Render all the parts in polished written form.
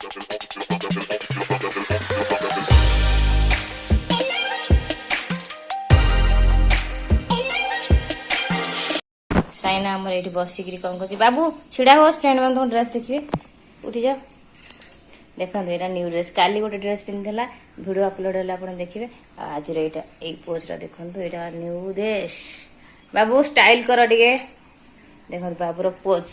ସାଇନା ଆମର ଏଇଠି ବସିକିରି କ'ଣ କରୁଛି? ବାବୁ, ଛିଡ଼ା ହୁଅ, ଫ୍ରେଣ୍ଡ ମାନେ ତମ ଡ୍ରେସ୍ ଦେଖିବେ। ଉଠିଯାଅ। ଦେଖନ୍ତୁ, ଏଇଟା ନ୍ୟୁ ଡ୍ରେସ୍। କାଲି ଗୋଟେ ଡ୍ରେସ୍ ପିନ୍ଧିଥିଲା, ଭିଡ଼ିଓ ଅପଲୋଡ଼ ହେଲେ ଆପଣ ଦେଖିବେ। ଆଉ ଆଜିର ଏଇଟା, ଏଇ ପୋଜ୍ଟା ଦେଖନ୍ତୁ, ଏଇଟା ନ୍ୟୁ ଡ୍ରେସ୍। ବାବୁ, ଷ୍ଟାଇଲ୍ କର ଟିକେ। ଦେଖନ୍ତୁ ବାବୁର ପୋଜ୍,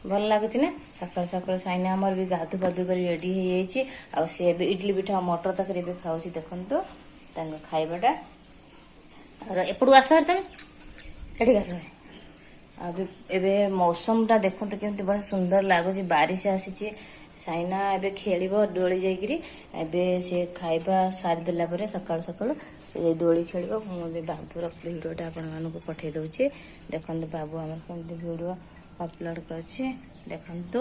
ଭଲ ଲାଗୁଛି ନା? ସକାଳୁ ସକାଳୁ ସାଇନା ଆମର ବି ଗାଧୁ ପାଧୁ କରି ରେଡି ହେଇଯାଇଛି ଆଉ ସିଏ ଏବେ ଇଡଲି ପିଠା ଆଉ ମଟର ତରକାରୀ ଏବେ ଖାଉଛି। ଦେଖନ୍ତୁ ତାଙ୍କ ଖାଇବାଟା। ଆଉ ଏପଟକୁ ଆସ ଭାରି, ତମେ ଏଠିକି ଆସ ଭାରି। ଆଉ ଏବେ ମୌସମଟା ଦେଖନ୍ତୁ କେମିତି ବଢ଼ିଆ ସୁନ୍ଦର ଲାଗୁଛି। ବାରିଶ ଆସିଛି। ସାଇନା ଏବେ ଖେଳିବ ଦୋଳି ଯାଇକିରି। ଏବେ ସେ ଖାଇବା ସାରିଦେଲା ପରେ ସକାଳୁ ସକାଳୁ ସେ ଯାଇ ଦୋଳି ଖେଳିବ। ମୁଁ ଏବେ ବାବୁର ଭିଡ଼ିଓଟା ଆପଣମାନଙ୍କୁ ପଠେଇ ଦଉଛି। ଦେଖନ୍ତୁ ବାବୁ ଆମର କେମିତି ଭିଡ଼ିଓ ଅପଲୋଡ଼ କରିଛି। ଦେଖନ୍ତୁ,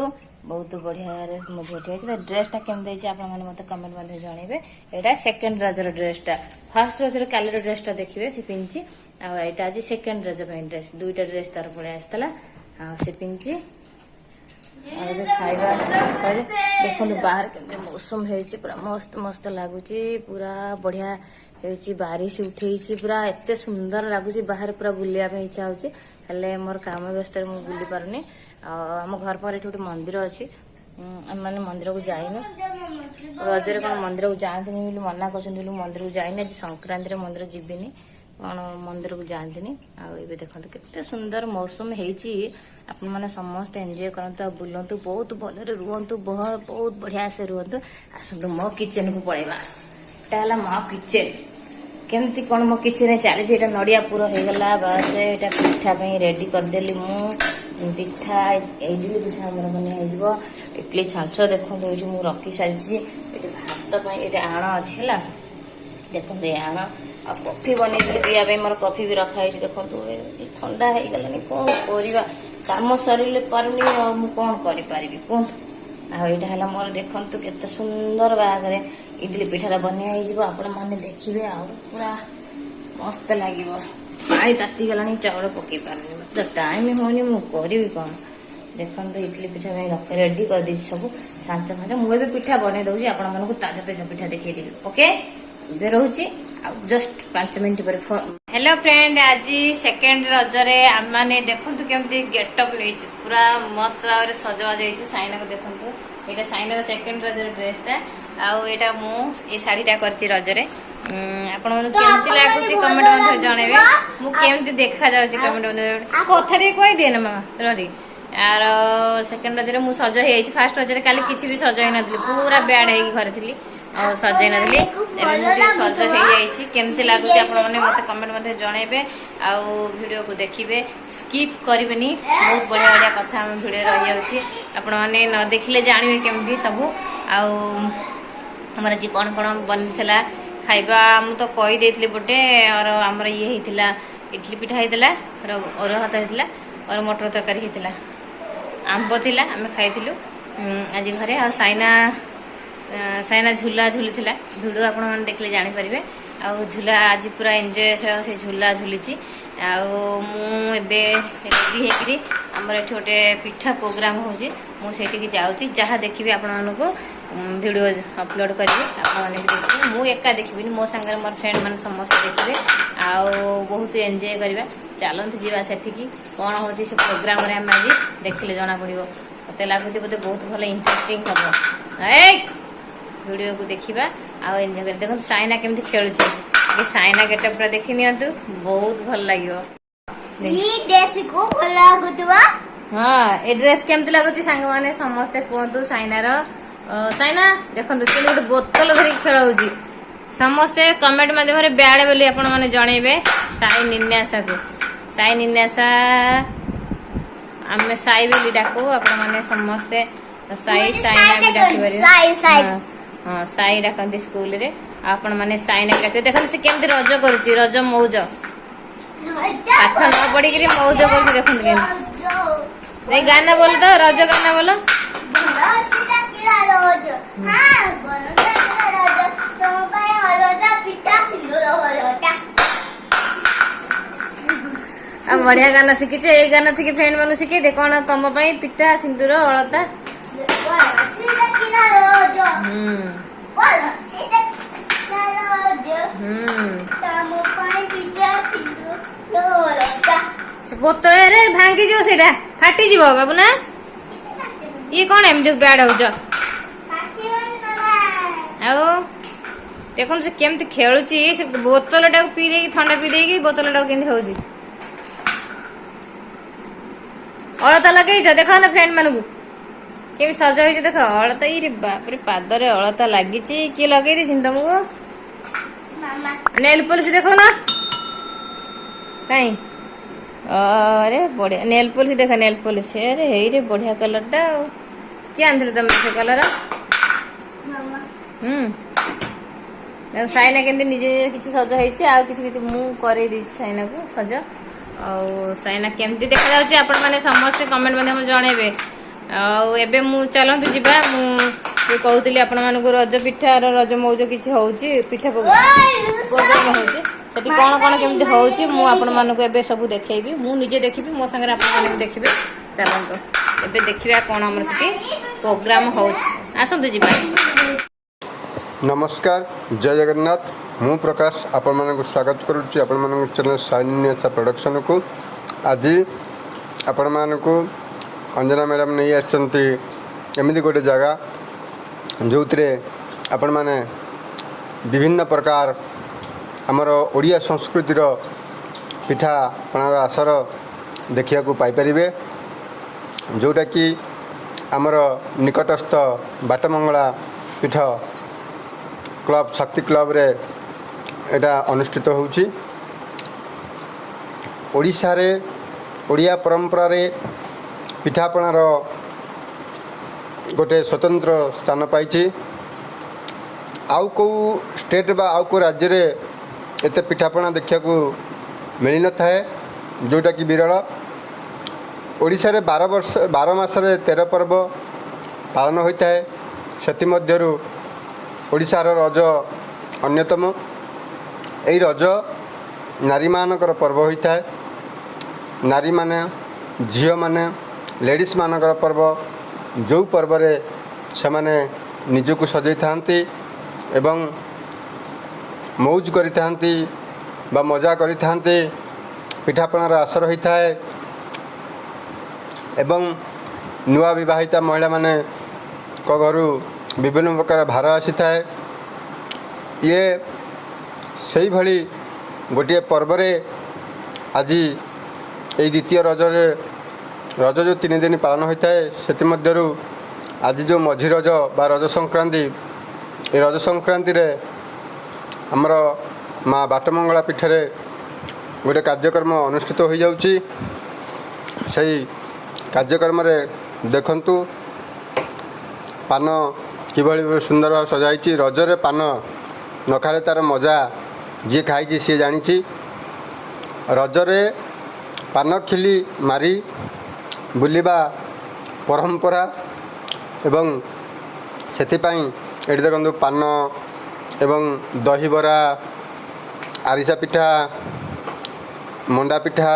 ବହୁତ ବଢ଼ିଆରେ ମୋ ଝିଅଟି ହେଇଛି। ତା ଡ୍ରେସଟା କେମିତି ହେଇଛି, ଆପଣମାନେ ମୋତେ କମେଣ୍ଟ ମଧ୍ୟ ଜଣେଇବେ। ଏଇଟା ସେକେଣ୍ଡ ରଜର ଡ୍ରେସଟା। ଫାର୍ଷ୍ଟ ରଜର କାଲିର ଡ୍ରେସଟା ଦେଖିବେ ସେ ପିନ୍ଧିଛି। ଆଉ ଏଇଟା ଆଜି ସେକେଣ୍ଡ ରଜ ପାଇଁ ଡ୍ରେସ୍। ଦୁଇଟା ଡ୍ରେସ୍ ତାର ପଳେଇ ଆସିଥିଲା ଆଉ ସେ ପିନ୍ଧିଛି। ଆଉ ଏବେ ଖାଇବା ସରିଲେ, ଦେଖନ୍ତୁ ବାହାରେ କେମିତି ମୌସମ ହେଇଛି। ପୁରା ମସ୍ତ ମସ୍ତ ଲାଗୁଛି, ପୁରା ବଢିଆ ହେଇଛି। ବାରିଶ ଉଠେଇଛି, ପୁରା ଏତେ ସୁନ୍ଦର ଲାଗୁଛି। ବାହାରେ ପୁରା ବୁଲିବା ପାଇଁ ଇଚ୍ଛା ହଉଛି, ହେଲେ ମୋର କାମ ବ୍ୟସ୍ତରେ ମୁଁ ବୁଲି ପାରୁନି। ଆଉ ଆମ ଘର ପାଖରେ ଏଠି ଗୋଟେ ମନ୍ଦିର ଅଛି। ଆମେ ମାନେ ମନ୍ଦିରକୁ ଯାଇନୁ। ରଜରେ କଣ ମନ୍ଦିରକୁ ଯାଆନ୍ତିନି ବୋଲି ମନା କରୁଛନ୍ତି ବୋଲି ମନ୍ଦିରକୁ ଯାଇନି। ଆଜି ସଂକ୍ରାନ୍ତିରେ ମନ୍ଦିର ଯିବିନି, କଣ ମନ୍ଦିରକୁ ଯାଆନ୍ତିନି। ଆଉ ଏବେ ଦେଖନ୍ତୁ କେତେ ସୁନ୍ଦର ମୌସମ ହେଇଛି। ଆପଣମାନେ ସମସ୍ତେ ଏନ୍ଜୟ କରନ୍ତୁ ଆଉ ବୁଲନ୍ତୁ, ବହୁତ ଭଲରେ ରୁହନ୍ତୁ, ବହୁତ ବଢିଆ ସେ ରୁହନ୍ତୁ। ଆସନ୍ତୁ, ମୋ କିଚେନକୁ ପଳେଇବା। ଏଟା ହେଲା ମୋ କିଚେନ। କେମିତି କଣ ମୋ କିଚେନରେ ଚାଲିଛି? ଏଇଟା ନଡ଼ିଆ ପୁର ହେଇଗଲା, ବାସ୍। ଏଇଟା ପିଠା ପାଇଁ ରେଡି କରିଦେଲି ମୁଁ ପିଠା। ଇଡିଲି ପିଠା ଆମର ବନିଆ ହେଇଯିବ। ଇଡଲି ଛାଞ୍ଚ ଦେଖନ୍ତୁ, ଏଇଠି ମୁଁ ରଖି ସାରିଛି। ଏଠି ଭାତ ପାଇଁ ଏଇଠି ଆଣ ଅଛି, ହେଲା। ଦେଖନ୍ତୁ ଏ ଆଣ। ଆଉ କଫି ବନେଇଥିଲି ପିଇବା ପାଇଁ, ମୋର କଫି ବି ରଖା ହେଇଛି। ଦେଖନ୍ତୁ, ଏ ଥଣ୍ଡା ହେଇଗଲାଣି। କଣ କରିବା, କାମ ସରିଲେ ପାରୁନି, ଆଉ ମୁଁ କଣ କରିପାରିବି କୁହନ୍ତୁ? ଆଉ ଏଇଟା ହେଲା ମୋର, ଦେଖନ୍ତୁ କେତେ ସୁନ୍ଦର ବାହାଘରେ ଇଡଲି ପିଠାଟା ବନିଆ ହେଇଯିବ। ଆପଣମାନେ ଦେଖିବେ ଆଉ ପୁରା ମସ୍ତ ଲାଗିବ। ପାଣି ତାତିଗଲାଣି, ଚାଉଳ ପକେଇ ପାରୁନି। ମତେ ତ ଟାଇମ୍ ହଉନି, ମୁଁ କରିବି କଣ? ଦେଖନ୍ତୁ, ଇଡଲି ପିଠା ପାଇଁ ରେଡି କରିଦେଇଛି ସବୁ ଛାଞ୍ଚ ଫାଞ୍ଚ। ମୁଁ ଏବେ ପିଠା ବନେଇ ଦଉଛି, ଆପଣମାନଙ୍କୁ ତାଜା ତାଜା ପିଠା ଦେଖେଇଦେବି। ଓକେ, ଏବେ ରହୁଛି, ଆଉ ଜଷ୍ଟ 5 ମିନିଟ୍ ପରେ। ହ୍ୟାଲୋ ଫ୍ରେଣ୍ଡ, ଆଜି ସେକେଣ୍ଡ ରଜରେ ଆମମାନେ ଦେଖନ୍ତୁ କେମିତି ଗେଟଅପ୍ ନେଇଛୁ, ପୁରା ମସ୍ତ ଭାବରେ ସଜବାଜ ହେଇଛୁ। ସାଇନାକୁ ଦେଖନ୍ତୁ, ଏଇଟା ସାଇନାର ସେକେଣ୍ଡ ରଜର ଡ୍ରେସଟା ଆଉ ଏଇଟା ମୁଁ ଏଇ ଶାଢୀଟା କରିଛି ରଜରେ। ଆପଣମାନଙ୍କୁ ତ କେମିତି ଆପଣମାନେ ଲାଗୁଛି, ଭଲ କମେଣ୍ଟ ମଧ୍ୟ ଜଣେଇବେ। ଲାଗୁଥିବ। ମୁଁ କେମିତି ଦେଖାଯାଉଛି, କମେଣ୍ଟ ମଧ୍ୟ। କଥା ଟିକେ କହିଦିଏ ନା ମାମା, ଶୁଣ ଟିକେ। ଆର ସେକେଣ୍ଡ ରଜରେ ମୁଁ ସଜ ହେଇଯାଇଛି। ଫାର୍ଷ୍ଟ ରଜରେ କାଲି କିଛି ବି ସଜ ହେଇନଥିଲି, ପୁରା ବ୍ୟାଡ୍ ହେଇକି ଘରେ ଥିଲି ଆଉ ସଜ ହେଇନଥିଲି। ଏବେ ମୁଁ ଟିକେ ସଜ ହେଇଯାଇଛି। କେମିତି ଲାଗୁଛି, ଆପଣମାନେ ମତେ କମେଣ୍ଟ ମଧ୍ୟ ଜଣେଇବେ ଆଉ ଭିଡ଼ିଓକୁ ଦେଖିବେ, ସ୍କିପ୍ କରିବେନି। ବହୁତ ବଢିଆ ବଢିଆ କଥା ଆମ ଭିଡ଼ିଓ ରହିଯାଉଛି। ଆପଣମାନେ ନ ଦେଖିଲେ ଜାଣିବେ କେମିତି ସବୁ। ଆଉ ଆମର ଆଜି କ'ଣ କ'ଣ ବନିଥିଲା ଖାଇବା, ମୁଁ ତ କହିଦେଇଥିଲି ଗୋଟେ। ଆଉ ଆମର ଇଏ ହେଇଥିଲା, ଇଡଲି ପିଠା ହେଇଥିଲା, ଅରୁଆ ଭାତ ହେଇଥିଲା, और ମଟର ତରକାରୀ ହେଇଥିଲା, ଆମ୍ବ ଥିଲା, ଆମେ ଖାଇଥିଲୁ ଆଜି ଘରେ। ଆଉ ସାଇନା ଝୁଲା ଝୁଲିଥିଲା, ଭିଡ଼ିଓ ଆପଣମାନେ ଦେଖିଲେ ଜାଣିପାରିବେ। ଆଉ ଝୁଲା ଆଜି ପୁରା ଏନ୍ଜୟ ସହ ସେ ଝୁଲା ଝୁଲିଛି। ଆଉ ମୁଁ ଏବେ ରେଡି ହେଇକିରି, ଆମର ଏଠି ଗୋଟେ ପିଠା ପ୍ରୋଗ୍ରାମ ହେଉଛି, ମୁଁ ସେଇଠିକି ଯାଉଛି। ଯାହା ଦେଖିବି ଆପଣମାନଙ୍କୁ ଭିଡ଼ିଓ ଅପଲୋଡ଼ କରିବି, ଆପଣମାନେ ବି ଦେଖିବେ। ମୁଁ ଏକା ଦେଖିବିନି, ମୋ ସାଙ୍ଗରେ ମୋର ଫ୍ରେଣ୍ଡ ମାନେ ସମସ୍ତେ ଦେଖିବେ ଆଉ ବହୁତ ଏନ୍ଜୟ କରିବା। ଚାଲନ୍ତୁ ଯିବା ସେଠିକି। କ'ଣ ହେଉଛି ସେ ପ୍ରୋଗ୍ରାମରେ, ଆମେ ଆଜି ଦେଖିଲେ ଜଣାପଡ଼ିବ। ମୋତେ ଲାଗୁଛି ବୋଧେ ବହୁତ ଭଲ ଇଣ୍ଟରେଷ୍ଟିଂ ହବ। ଏଇ ଭିଡ଼ିଓକୁ ଦେଖିବା ଆଉ ଏନ୍ଜୟ କରିବା। ଦେଖନ୍ତୁ ସାଇନା କେମିତି ଖେଳୁଛି। ଟିକେ ସାଇନା ଗେଟଅପ୍ଟା ଦେଖି ନିଅନ୍ତୁ, ବହୁତ ଭଲ ଲାଗିବ। ଇ ଡ୍ରେସ କୁ ଭଲ ଲାଗୁଥିବ। ହଁ, ଏ ଡ୍ରେସ୍ କେମିତି ଲାଗୁଛି ସାଙ୍ଗମାନେ, ସମସ୍ତେ କୁହନ୍ତୁ ସାଇନାର। ସାଇନା ଦେଖନ୍ତୁ, ସେ ଗୋଟେ ବୋତଲ ଧରିକି ଖେଳଉଛି। ସମସ୍ତେ କମେଣ୍ଟ ମାଧ୍ୟମରେ ବ୍ୟାଡ୍ ବୋଲି ଆପଣମାନେ ଜଣେଇବେ ସାଇ ନିନ୍ୟାସାକୁ। ସାଇ ନିନ୍ୟାସା, ଆମେ ସାଇ ବୋଲି ଡାକୁ। ଆପଣମାନେ ସମସ୍ତେ ସାଇ, ସାଇନା ବି ଡାକିପାରିବେ। ସାଇ, ସାଇ। ହଁ, ସାଇ ଡାକନ୍ତି ସ୍କୁଲରେ, ଆଉ ଆପଣମାନେ ସାଇନା ବି ଡାକିବେ। ଦେଖନ୍ତୁ ସେ କେମିତି ରଜ କରୁଛି, ରଜ ମଉଜ। ପାଠ ନ ପଢିକିରି ମଉଜ କରୁଛି, ଦେଖନ୍ତୁ କେମିତି। ଏଇ ଗାନା ବୋଲ ତ, ରଜ ଗାନା ବୋଲ। ରଜ, ହଁ, ରଜ ତମ ପାଇଁ ହଳଦା ପିଠା ସିନ୍ଦୁର ହଳଦା। ଆଉ ବଢିଆ ଗାନା ଶିଖିছে। ଏଇ ଗାନା ଶିଖି ଫ୍ରେଣ୍ଡ ମାନଙ୍କୁ ଶିଖେଇ ଦେ। କଣ ତମ ପାଇଁ ପିଠା ସିନ୍ଦୁର ଅଳତା। ବରଷି ଡାକିଲା। ବୋତଲରେ ଭାଙ୍ଗିଯିବ, ସେଇଟା ଫାଟିଯିବ ବାବୁ ନା। ଇଏ କଣ ଏମିତି ବ୍ୟାଡ୍ ହଉଛ? ଆଉ ଦେଖନ୍ତୁ, ସେ କେମିତି ଖେଳୁଛି। ସେ ବୋତଲଟାକୁ ପିଇ ଦେଇକି, ଥଣ୍ଡା ପିଇ ଦେଇକି ବୋତଲଟାକୁ କେମିତି ହଉଛି। ଅଳତା ଲଗେଇଛ? ଦେଖ ନା ଫ୍ରେଣ୍ଡ ମାନଙ୍କୁ, କେମିତି ସଜ ହେଇଛ ଦେଖ। ଅଳତା, ଇରେ ବାପରେ, ପାଦରେ ଅଳତା ଲାଗିଛି। କିଏ ଲଗେଇ ଦେଇଛନ୍ତି ତମକୁ? ମାମା। ନେଲ୍ ପଲିସ ଦେଖ ନା କାଇଁ। ଆରେ ବଢିଆ ନେଲ୍ ପଲିସ ଦେଖ, ନେଲ୍ ପଲିସ। ଆରେ ହେଇରେ, ବଢିଆ କଲରଟା। ଆଉ କିଏ ଆଣିଥିଲେ ତମେ ସେ କଲର? ମାମା। ହୁଁ, ସାଇନା କେମିତି ନିଜେ ନିଜେ କିଛି ସଜ ହେଇଛି, ଆଉ କିଛି କିଛି ମୁଁ କରେଇ ଦେଇଛି ସାଇନାକୁ ସଜ। ଆଉ ସାଇନା କେମିତି ଦେଖାଯାଉଛି, ଆପଣମାନେ ସମସ୍ତେ କମେଣ୍ଟ ମାଧ୍ୟମରେ ଜଣେଇବେ। ଆଉ ଏବେ ମୁଁ ଚାଲନ୍ତୁ ଯିବା। ମୁଁ ଯୋଉ କହୁଥିଲି ଆପଣମାନଙ୍କୁ, ରଜ ପିଠାର ରଜ ମଉଜ କିଛି ହଉଛି, ପିଠା ପ୍ରୋଗ୍ରାମ ହଉଛି ସେଠି, କଣ କଣ କେମିତି ହଉଛି, ମୁଁ ଆପଣମାନଙ୍କୁ ଏବେ ସବୁ ଦେଖେଇବି। ମୁଁ ନିଜେ ଦେଖିବି, ମୋ ସାଙ୍ଗରେ ଆପଣମାନେ ବି ଦେଖିବେ। ଚାଲନ୍ତୁ, ଏବେ ଦେଖିବା କଣ ଆମର ସେଠି ପ୍ରୋଗ୍ରାମ ହଉଛି। ଆସନ୍ତୁ ଯିବା। ନମସ୍କାର, ଜୟ ଜଗନ୍ନାଥ। ମୁଁ ପ୍ରକାଶ ଆପଣମାନଙ୍କୁ ସ୍ୱାଗତ କରୁଛି ଆପଣମାନଙ୍କ ଚ୍ୟାନେଲ୍ ସାଇନିଆସା ପ୍ରଡକ୍ସନକୁ। ଆଜି ଆପଣମାନଙ୍କୁ ଅଞ୍ଜନା ମ୍ୟାଡ଼ାମ୍ ନେଇ ଆସିଛନ୍ତି ଏମିତି ଗୋଟେ ଜାଗା, ଯେଉଁଥିରେ ଆପଣମାନେ ବିଭିନ୍ନ ପ୍ରକାର ଆମର ଓଡ଼ିଆ ସଂସ୍କୃତିର ପିଠାପଣାର ଆସର ଦେଖିବାକୁ ପାଇପାରିବେ, ଯେଉଁଟାକି ଆମର ନିକଟସ୍ଥ ବାଟମଙ୍ଗଳା ପୀଠ କ୍ଲବ୍, ଶକ୍ତି କ୍ଲବ୍ରେ ଏଇଟା ଅନୁଷ୍ଠିତ ହେଉଛି। ଓଡ଼ିଶାରେ ଓଡ଼ିଆ ପରମ୍ପରାରେ ପିଠାପଣାର ଗୋଟେ ସ୍ୱତନ୍ତ୍ର ସ୍ଥାନ ପାଇଛି। ଆଉ କେଉଁ ଷ୍ଟେଟ୍ ବା ଆଉ କେଉଁ ରାଜ୍ୟରେ ଏତେ ପିଠାପଣା ଦେଖିବାକୁ ମିଳିନଥାଏ, ଯେଉଁଟାକି ବିରଳ। ଓଡ଼ିଶାରେ 12 ବର୍ଷ 12 ମାସରେ 13 ପର୍ବ ପାଳନ ହୋଇଥାଏ। ସେଥିମଧ୍ୟରୁ ଓଡ଼ିଶାର ରଜ ଅନ୍ୟତମ। ଏହି ରଜ ନାରୀମାନଙ୍କର ପର୍ବ ହୋଇଥାଏ। ନାରୀମାନେ, ଝିଅମାନେ, ଲେଡ଼ିସ୍ମାନଙ୍କର ପର୍ବ, ଯେଉଁ ପର୍ବରେ ସେମାନେ ନିଜକୁ ସଜେଇଥାନ୍ତି ଏବଂ ମଉଜ କରିଥାନ୍ତି ବା ମଜା କରିଥାନ୍ତି। ପିଠାପଣାର ଆସର ହୋଇଥାଏ ଏବଂ ନୂଆ ବିବାହିତା ମହିଳାମାନଙ୍କ ଘରୁ ବିଭିନ୍ନ ପ୍ରକାର ଭାର ଆସିଥାଏ। ଇଏ ସେଇଭଳି ଗୋଟିଏ ପର୍ବରେ ଆଜି ଏଇ ଦ୍ୱିତୀୟ ରଜରେ, ରଜ ଯେଉଁ 3 ଦିନ ପାଳନ ହୋଇଥାଏ, ସେଥିମଧ୍ୟରୁ ଆଜି ଯେଉଁ ମଝି ରଜ ବା ରଜ ସଂକ୍ରାନ୍ତି, ଏ ରଜ ସଂକ୍ରାନ୍ତିରେ ଆମର ମା ବାଟମଙ୍ଗଳା ପୀଠରେ ଗୋଟେ କାର୍ଯ୍ୟକ୍ରମ ଅନୁଷ୍ଠିତ ହୋଇଯାଉଛି। ସେଇ କାର୍ଯ୍ୟକ୍ରମରେ ଦେଖନ୍ତୁ, ପାନ କିଭଳି ଭାବେ ସୁନ୍ଦର ଭାବେ ସଜା ହେଇଛି। ରଜରେ ପାନ ନ ଖାଇଲେ ତା'ର ମଜା ଯିଏ ଖାଇଛି ସିଏ ଜାଣିଛି। ରଜରେ ପାନ ଖିଲି ମାରି ବୁଲିବା ପରମ୍ପରା ଏବଂ ସେଥିପାଇଁ ଏଠି ଦେଖନ୍ତୁ, ପାନ ଏବଂ ଦହିବରା, ଆରିସା ପିଠା, ମଣ୍ଡା ପିଠା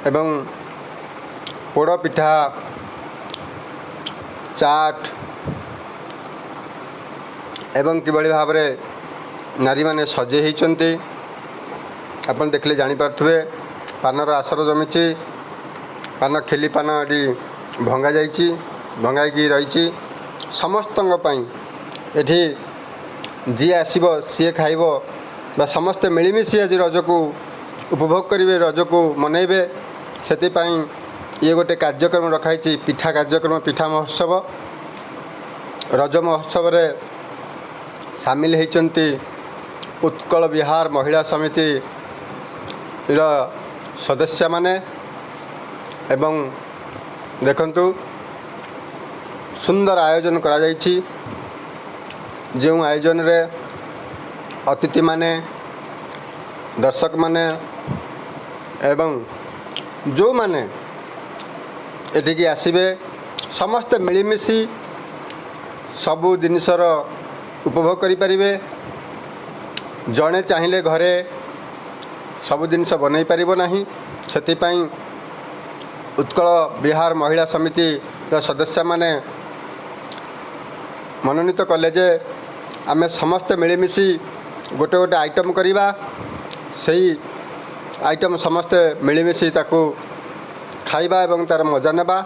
ଏବଂ ପୋଡ଼ ପିଠା, ଚାଟ୍ ଏବଂ କିଭଳି ଭାବରେ ନାରୀମାନେ ସଜେଇ ହେଇଛନ୍ତି, ଆପଣ ଦେଖିଲେ ଜାଣିପାରୁଥିବେ। ପାନର ଆସର ଜମିଛି। ପାନ ଖିଲି, ପାନ ଏଠି ଭଙ୍ଗା ଯାଇଛି, ଭଙ୍ଗା ହେଇକି ରହିଛି ସମସ୍ତଙ୍କ ପାଇଁ। ଏଠି ଯିଏ ଆସିବ ସିଏ ଖାଇବ ବା ସମସ୍ତେ ମିଳିମିଶି ଆଜି ରଜକୁ ଉପଭୋଗ କରିବେ, ରଜକୁ ମନେଇବେ। ସେଥିପାଇଁ ଇଏ ଗୋଟେ କାର୍ଯ୍ୟକ୍ରମ ରଖାହେଇଛି, ପିଠା କାର୍ଯ୍ୟକ୍ରମ, ପିଠା ମହୋତ୍ସବ। ରଜ ମହୋତ୍ସବରେ ସାମିଲ ହେଇଛନ୍ତି ଉତ୍କଳ ବିହାର ମହିଳା ସମିତିର ସଦସ୍ୟମାନେ। ଏବଂ ଦେଖନ୍ତୁ, ସୁନ୍ଦର ଆୟୋଜନ କରାଯାଇଛି, ଯେଉଁ ଆୟୋଜନରେ ଅତିଥିମାନେ, ଦର୍ଶକମାନେ ଏବଂ ଯେଉଁମାନେ ଏଠିକି ଆସିବେ, ସମସ୍ତେ ମିଳିମିଶି ସବୁ ଜିନିଷର ଉପଭୋଗ କରିପାରିବେ। ଜଣେ ଚାହିଁଲେ ଘରେ ସବୁ ଜିନିଷ ବନେଇ ପାରିବ ନାହିଁ। ସେଥିପାଇଁ ଉତ୍କଳ ବିହାର ମହିଳା ସମିତିର ସଦସ୍ୟମାନେ ମନୋନୀତ କଲେ ଯେ ଆମେ ସମସ୍ତେ ମିଳିମିଶି ଗୋଟେ ଗୋଟେ ଆଇଟମ୍ କରିବା। ସେଇ ଆଇଟମ୍ ସମସ୍ତେ ମିଳିମିଶି ତାକୁ ଖାଇବା ଏବଂ ତା'ର ମଜା ନେବା,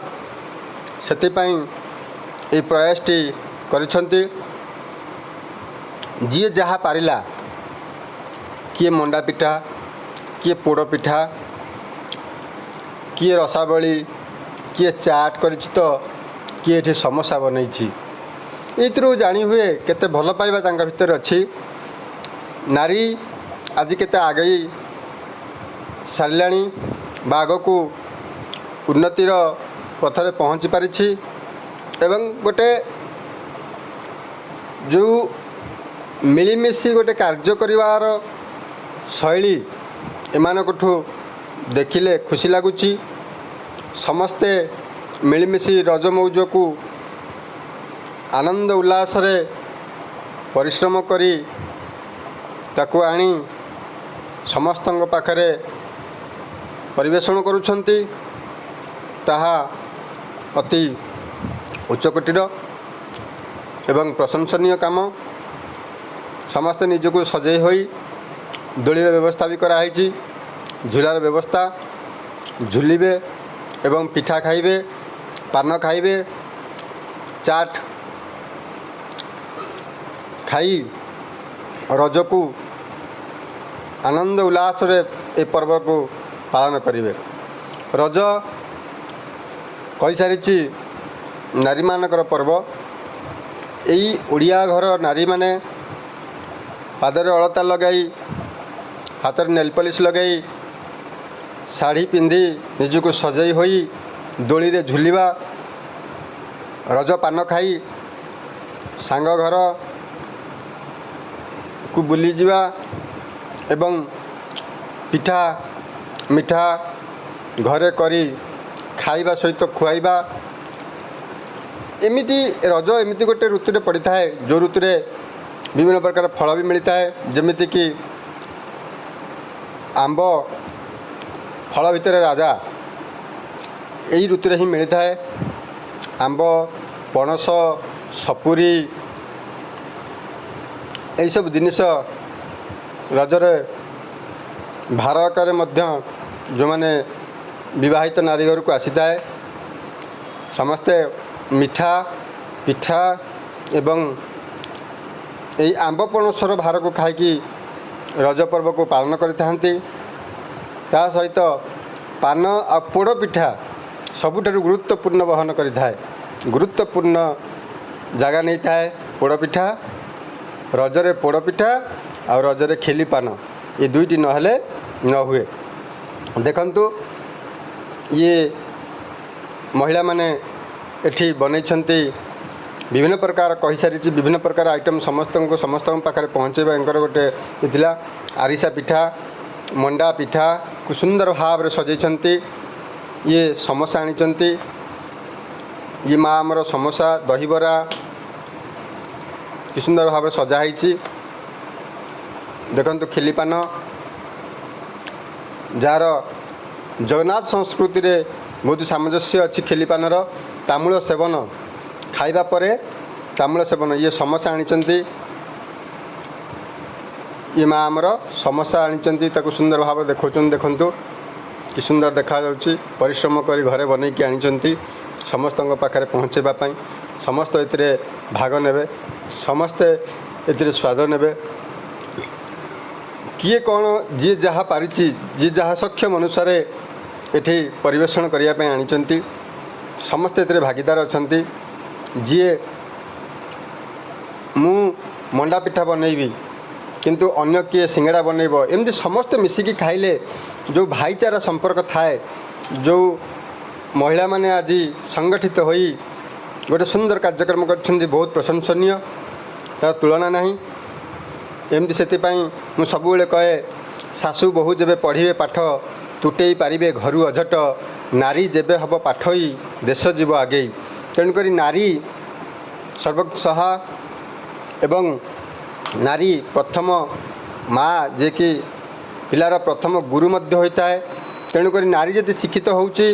ସେଥିପାଇଁ ଏହି ପ୍ରୟାସଟି କରିଛନ୍ତି। ଯିଏ ଯାହା ପାରିଲା, କିଏ ମଣ୍ଡା ପିଠା, କିଏ ପୋଡ଼ ପିଠା, କିଏ ରସାବଳି, କିଏ ଚାଟ୍ କରିଛି ତ କିଏ ଏଠି ସମୋସା ବନେଇଛି। ଏଇଥିରୁ ଜାଣି ହୁଏ କେତେ ଭଲ ପାଇବା ତାଙ୍କ ଭିତରେ ଅଛି। ନାରୀ ଆଜି କେତେ ଆଗେଇ ସାରିଲାଣି ବା ଆଗକୁ ଉନ୍ନତିର ପଥରେ ପହଞ୍ଚି ପାରିଛି ଏବଂ ଗୋଟେ ଯେଉଁ ମିଳିମିଶି ଗୋଟେ କାର୍ଯ୍ୟ କରିବାର ଶୈଳୀ ଏମାନଙ୍କଠୁ ଦେଖିଲେ ଖୁସି ଲାଗୁଛି। ସମସ୍ତେ ମିଳିମିଶି ରଜ ମଉଜକୁ ଆନନ୍ଦ ଉଲ୍ଲାସରେ ପରିଶ୍ରମ କରି ତାକୁ ଆଣି ସମସ୍ତଙ୍କ ପାଖରେ ପରିବେଷଣ କରୁଛନ୍ତି, ତାହା ଅତି ଉଚ୍ଚକୋଟୀର ଏବଂ ପ୍ରଶଂସନୀୟ କାମ। ସମସ୍ତେ ନିଜକୁ ସଜେଇ ହୋଇ ଦୋଳିର ବ୍ୟବସ୍ଥା ବି କରାହେଇଛି, ଝୁଲାର ବ୍ୟବସ୍ଥା, ଝୁଲିବେ ଏବଂ ପିଠା ଖାଇବେ, ପାନ ଖାଇବେ, ଚାଟ୍ ଖାଇ ରଜକୁ ଆନନ୍ଦ ଉଲ୍ଲାସରେ ଏ ପର୍ବକୁ ପାଳନ କରିବେ। ରଜ କହିସାରିଛି ନାରୀମାନଙ୍କର ପର୍ବ। ଏଇ ଓଡ଼ିଆ ଘର ନାରୀମାନେ ପାଦରେ ଅଳତା ଲଗାଇ, ହାତରେ ନେଲ୍ ପଲିସ୍ ଲଗାଇ, ଶାଢ଼ୀ ପିନ୍ଧି ନିଜକୁ ସଜେଇ ହୋଇ ଦୋଳିରେ ଝୁଲିବା, ରଜ ପାନ ଖାଇ ସାଙ୍ଗ ଘରକୁ ବୁଲିଯିବା ଏବଂ ପିଠା ମିଠା ଘରେ କରି ଖାଇବା ସହିତ ଖୁଆଇବା। ଏମିତି ରଜ ଏମିତି ଗୋଟେ ଋତୁରେ ପଡ଼ିଥାଏ, ଯେଉଁ ଋତୁରେ ବିଭିନ୍ନ ପ୍ରକାର ଫଳ ବି ମିଳିଥାଏ, ଯେମିତିକି ଆମ୍ବ ଫଳ ଭିତରେ ରାଜା ଏଇ ଋତୁରେ ହିଁ ମିଳିଥାଏ। ଆମ୍ବ, ପଣସ, ସପୁରୀ ଏଇସବୁ ଜିନିଷ ରଜରେ ଭାର ଆକାରରେ ମଧ୍ୟ ଯେଉଁମାନେ ବିବାହିତ ନାରୀ ଘରକୁ ଆସିଥାଏ। ସମସ୍ତେ ମିଠା ପିଠା ଏବଂ ଏଇ ଆମ୍ବ ପଣସର ଭାରକୁ ଖାଇକି ରଜ ପର୍ବକୁ ପାଳନ କରିଥାନ୍ତି। ତା ସହିତ ପାନ ଆଉ ପୋଡ଼ ପିଠା ସବୁଠାରୁ ଗୁରୁତ୍ୱପୂର୍ଣ୍ଣ ବହନ କରିଥାଏ, ଗୁରୁତ୍ୱପୂର୍ଣ୍ଣ ଜାଗା ନେଇଥାଏ ପୋଡ଼ ପିଠା। ରଜରେ ପୋଡ଼ ପିଠା ଆଉ ରଜରେ ଖିଲି ପାନ, ଏ ଦୁଇଟି ନହେଲେ ନ ହୁଏ। ଦେଖନ୍ତୁ, ଇଏ ମହିଳାମାନେ ଏଠି ବନେଇଛନ୍ତି ବିଭିନ୍ନ ପ୍ରକାର, କହିସାରିଛି, ବିଭିନ୍ନ ପ୍ରକାର ଆଇଟମ୍ ସମସ୍ତଙ୍କୁ ସମସ୍ତଙ୍କ ପାଖରେ ପହଞ୍ଚାଇବା ଏଙ୍କର ଗୋଟେ ଥିଲା। ଆରିସା ପିଠା, ମଣ୍ଡା ପିଠାକୁ ସୁନ୍ଦର ଭାବରେ ସଜେଇଛନ୍ତି। ଇଏ ସମୋସା ଆଣିଛନ୍ତି। ଇଏ ମା ଆମର ସମୋସା, ଦହିବରା କି ସୁନ୍ଦର ଭାବରେ ସଜା ହେଇଛି ଦେଖନ୍ତୁ। ଖିଲି ପାନ, ଯାହାର ଜଗନ୍ନାଥ ସଂସ୍କୃତିରେ ବହୁତ ସାମଞ୍ଜସ୍ୟ ଅଛି। ଖିଲି ପାନର ତାମୂଳ ସେବନ, ଖାଇବା ପରେ ତାମୂଳ ସେବନ। ଇଏ ସମୋସା ଆଣିଛନ୍ତି। ଇଏ ମା ଆମର ସମୋସା ଆଣିଛନ୍ତି, ତାକୁ ସୁନ୍ଦର ଭାବରେ ଦେଖାଉଛନ୍ତି। ଦେଖନ୍ତୁ କି ସୁନ୍ଦର ଦେଖାଯାଉଛି। ପରିଶ୍ରମ କରି ଘରେ ବନେଇକି ଆଣିଛନ୍ତି ସମସ୍ତଙ୍କ ପାଖରେ ପହଞ୍ଚାଇବା ପାଇଁ। ସମସ୍ତେ ଏଥିରେ ଭାଗ ନେବେ, ସମସ୍ତେ ଏଥିରେ ସ୍ୱାଦ ନେବେ। କିଏ କ'ଣ, ଯିଏ ଯାହା ପାରିଛି, ଯିଏ ଯାହା ସକ୍ଷମ ଅନୁସାରେ ଏଠି ପରିବେଷଣ କରିବା ପାଇଁ ଆଣିଛନ୍ତି। ସମସ୍ତେ ଏଥିରେ ଭାଗିଦାର ଅଛନ୍ତି। ଯିଏ ମୁଁ ମଣ୍ଡା ପିଠା ବନେଇବି, କିନ୍ତୁ ଅନ୍ୟ କିଏ ସିଙ୍ଗଡ଼ା ବନେଇବ, ଏମିତି ସମସ୍ତେ ମିଶିକି ଖାଇଲେ ଯେଉଁ ଭାଇଚାରା ସମ୍ପର୍କ ଥାଏ। ଯେଉଁ ମହିଳାମାନେ ଆଜି ସଂଗଠିତ ହୋଇ ଗୋଟେ ସୁନ୍ଦର କାର୍ଯ୍ୟକ୍ରମ କରିଛନ୍ତି, ବହୁତ ପ୍ରଶଂସନୀୟ, ତା'ର ତୁଳନା ନାହିଁ। ଏମିତି ସେଥିପାଇଁ ମୁଁ ସବୁବେଳେ କହେ, ଶାଶୁ ବୋହୂ ଯେବେ ପଢ଼ିବେ ପାଠ, ତୁଟେଇ ପାରିବେ ଘରୁ ଅଝଟ। ନାରୀ ଯେବେ ହେବ ପାଠୋଇ, ଦେଶ ଯିବ ଆଗେଇ। ତେଣୁକରି ନାରୀ ସର୍ବସହା ଏବଂ ନାରୀ ପ୍ରଥମ ମା, ଯିଏକି ପିଲାର ପ୍ରଥମ ଗୁରୁ ମଧ୍ୟ ହୋଇଥାଏ। ତେଣୁକରି ନାରୀ ଯଦି ଶିକ୍ଷିତ ହେଉଛି,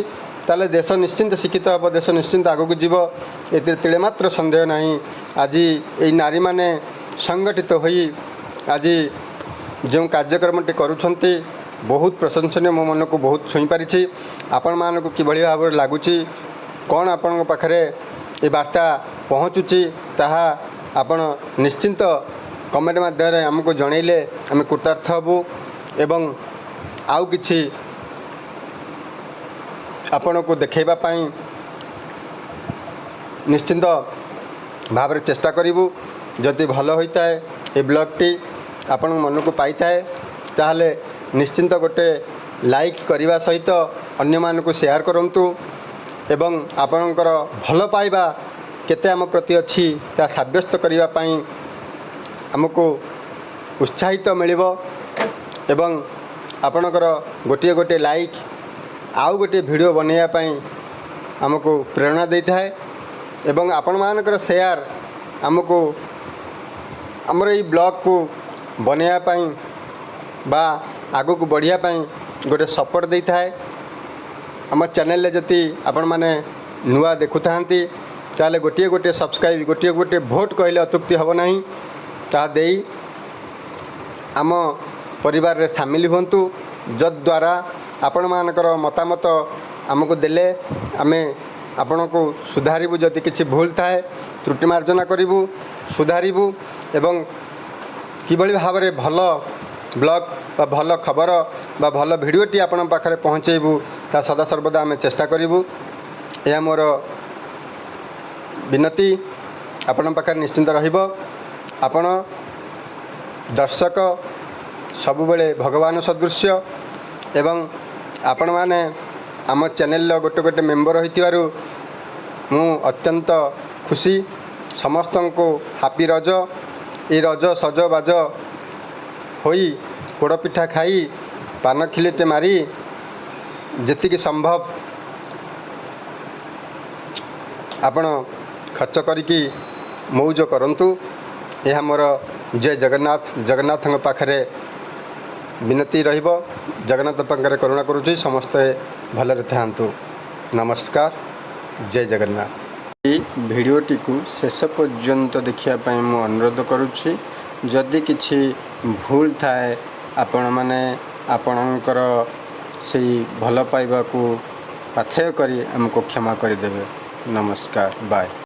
ତାହେଲେ ଦେଶ ନିଶ୍ଚିନ୍ତ ଶିକ୍ଷିତ ହେବ, ଦେଶ ନିଶ୍ଚିନ୍ତ ଆଗକୁ ଯିବ, ଏଥିରେ ତିଳେ ମାତ୍ର ସନ୍ଦେହ ନାହିଁ। ଆଜି ଏଇ ନାରୀମାନେ ସଂଗଠିତ ହୋଇ ଆଜି ଯେଉଁ କାର୍ଯ୍ୟକ୍ରମଟି କରୁଛନ୍ତି, ବହୁତ ପ୍ରଶଂସନୀୟ, ମୋ ମନକୁ ବହୁତ ଛୁଇଁ ପାରିଛି। ଆପଣମାନଙ୍କୁ କିଭଳି ଭାବରେ ଲାଗୁଛି, କ'ଣ ଆପଣଙ୍କ ପାଖରେ ଏ ବାର୍ତ୍ତା ପହଞ୍ଚୁଛି, ତାହା ଆପଣ ନିଶ୍ଚିନ୍ତ କମେଣ୍ଟ ମାଧ୍ୟମରେ ଆମକୁ ଜଣାଇଲେ ଆମେ କୃତାର୍ଥ ହେବୁ ଏବଂ ଆଉ କିଛି ଆପଣଙ୍କୁ ଦେଖାଇବା ପାଇଁ ନିଶ୍ଚିନ୍ତ ଭାବରେ ଚେଷ୍ଟା କରିବୁ। ଯଦି ଭଲ ହୋଇଥାଏ, ଏ ବ୍ଲଗ୍ଟି ଆପଣଙ୍କ ମନକୁ ପାଇଥାଏ, ତାହେଲେ ନିଶ୍ଚିନ୍ତ ଗୋଟେ ଲାଇକ୍ କରିବା ସହିତ ଅନ୍ୟମାନଙ୍କୁ ସେୟାର କରନ୍ତୁ ଏବଂ ଆପଣଙ୍କର ଭଲ ପାଇବା କେତେ ଆମ ପ୍ରତି ଅଛି ତାହା ସାବ୍ୟସ୍ତ କରିବା ପାଇଁ ଆମକୁ ଉତ୍ସାହିତ ମିଳିବ ଏବଂ ଆପଣଙ୍କର ଗୋଟିଏ ଗୋଟିଏ ଲାଇକ୍ ଆଉ ଗୋଟିଏ ଭିଡ଼ିଓ ବନେଇବା ପାଇଁ ଆମକୁ ପ୍ରେରଣା ଦେଇଥାଏ ଏବଂ ଆପଣମାନଙ୍କର ସେୟାର ଆମକୁ ଆମର ଏଇ ବ୍ଲଗ୍କୁ ବନେଇବା ପାଇଁ ବା ଆଗକୁ ବଢ଼ିବା ପାଇଁ ଗୋଟେ ସପୋର୍ଟ ଦେଇଥାଏ। ଆମ ଚ୍ୟାନେଲରେ ଯଦି ଆପଣମାନେ ନୂଆ ଦେଖୁଥାନ୍ତି, ତାହେଲେ ଗୋଟିଏ ଗୋଟିଏ ସବସ୍କ୍ରାଇବ୍, ଗୋଟିଏ ଗୋଟିଏ ଭୋଟ୍ କହିଲେ ଅତ୍ୟୁକ୍ତି ହେବ ନାହିଁ, ତାହା ଦେଇ ଆମ ପରିବାରରେ ସାମିଲ ହୁଅନ୍ତୁ, ଯଦ୍ୱାରା ଆପଣମାନଙ୍କର ମତାମତ ଆମକୁ ଦେଲେ ଆମେ ଆପଣଙ୍କୁ ସୁଧାରିବୁ। ଯଦି କିଛି ଭୁଲ ଥାଏ, ତ୍ରୁଟି ମାର୍ଜନା କରିବୁ, ସୁଧାରିବୁ ଏବଂ କିଭଳି ଭାବରେ ଭଲ ବ୍ଲଗ୍ ବା ଭଲ ଖବର ବା ଭଲ ଭିଡ଼ିଓଟି ଆପଣଙ୍କ ପାଖରେ ପହଞ୍ଚାଇବୁ, ତା ସଦାସର୍ବଦା ଆମେ ଚେଷ୍ଟା କରିବୁ। ଏହା ମୋର ବିନତି ଆପଣଙ୍କ ପାଖରେ ନିଶ୍ଚିନ୍ତ ରହିବ। ଆପଣ ଦର୍ଶକ ସବୁବେଳେ ଭଗବାନ ସଦୃଶ୍ୟ ଏବଂ ଆପଣମାନେ ଆମ ଚ୍ୟାନେଲର ଗୋଟେ ଗୋଟେ ମେମ୍ବର ହୋଇଥିବାରୁ ମୁଁ ଅତ୍ୟନ୍ତ ଖୁସି। ସମସ୍ତଙ୍କୁ ହାପି ରଜ। ଏଇ ରଜ ସଜବାଜ ହୋଇ, ପୋଡ଼ପିଠା ଖାଇ, ପାନ ଖିଲିଟେ ମାରି, ଯେତିକି ସମ୍ଭବ ଆପଣ ଖର୍ଚ୍ଚ କରିକି ମଉଜ କରନ୍ତୁ। ଏହା ମୋର ଜୟ ଜଗନ୍ନାଥ। ଜଗନ୍ନାଥଙ୍କ ପାଖରେ ବିନତି ରହିବ। ଜଗନ୍ନାଥ ପାଖରେ କରୁଣା କରୁଛି, ସମସ୍ତେ ଭଲରେ ଥାଆନ୍ତୁ। ନମସ୍କାର, ଜୟ ଜଗନ୍ନାଥ। ଏହି ଭିଡ଼ିଓଟିକୁ ଶେଷ ପର୍ଯ୍ୟନ୍ତ ଦେଖିବା ପାଇଁ ମୁଁ ଅନୁରୋଧ କରୁଛି। ଯଦି କିଛି ଭୁଲ ଥାଏ, ଆପଣମାନେ ଆପଣଙ୍କର ସେଇ ଭଲ ପାଇବାକୁ ପାଥେୟ କରି ଆମକୁ କ୍ଷମା କରିଦେବେ। ନମସ୍କାର, ବାଏ।